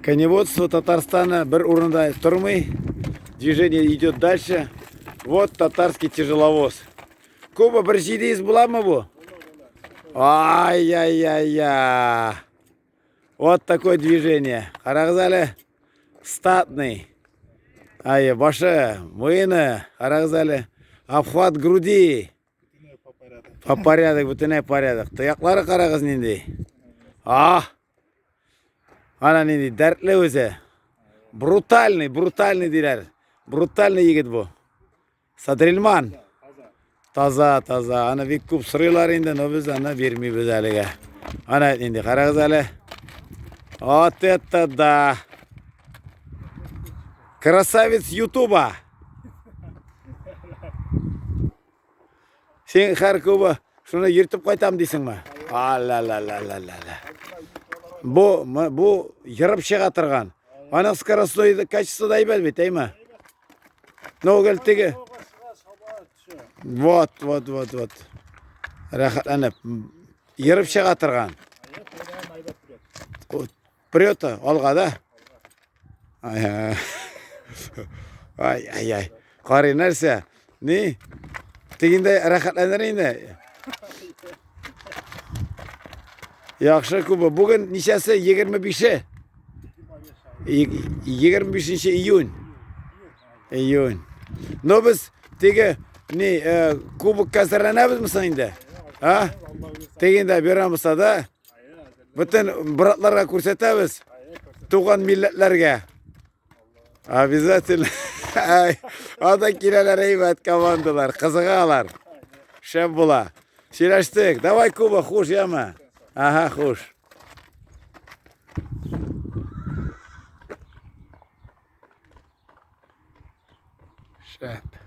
Коневодство Татарстана бер урында тормый. Движение идет дальше. Вот татарский тяжеловоз. Куба бер 700 буламы бу? Ай-яй-яй-яй. Вот такое движение. Карагыз әле. Статный. Ай, башы, муены, карагыз әле. Обхват груди. По порядок, бөтенләй порядок. Тояклары карагыз нинди. А! Ана нинди дәртле үзе. Брутальный, брутальный диләр. Брутальный егет бу. Садрилман. Таза, таза. Аны бик күп сорыйлар инде, но без аны бирмибез әлегә. Ана инде карагыз әле. Вот это да! Красавец Ютуба. Син һәр күбе шуны йөртеп кайтам дисеңме? Ла-ла-ла-ла-ла-ла. Бу, бу ерып чыга торган. Аның скоростной качество да әйбәт бит, әйме? Ну, гел теге. Вот, вот, вот, вот. Рәхәтләнеп. Ерып чыга торган. Прет алга да. Ай, ай, ай. Карый нәрсә? Ни? Тегендә рәхәтләнер инде. Яхшы күбе. Бүген ничәсе? 25-е. 25 июнь. Июнь. Но без теге ни э, кубокка әзерләнәбезме соң инде? А? Тегендә бирәбез да. Бөтен братларга күрсәтәбез. Туган милләтләргә. Обязательно. Анда киләләр әйбәт командалар, кызыгалар. Шәп була. Сөйләштек. Давай, Куба, хуш, яме. Ага, хуш. Шәп.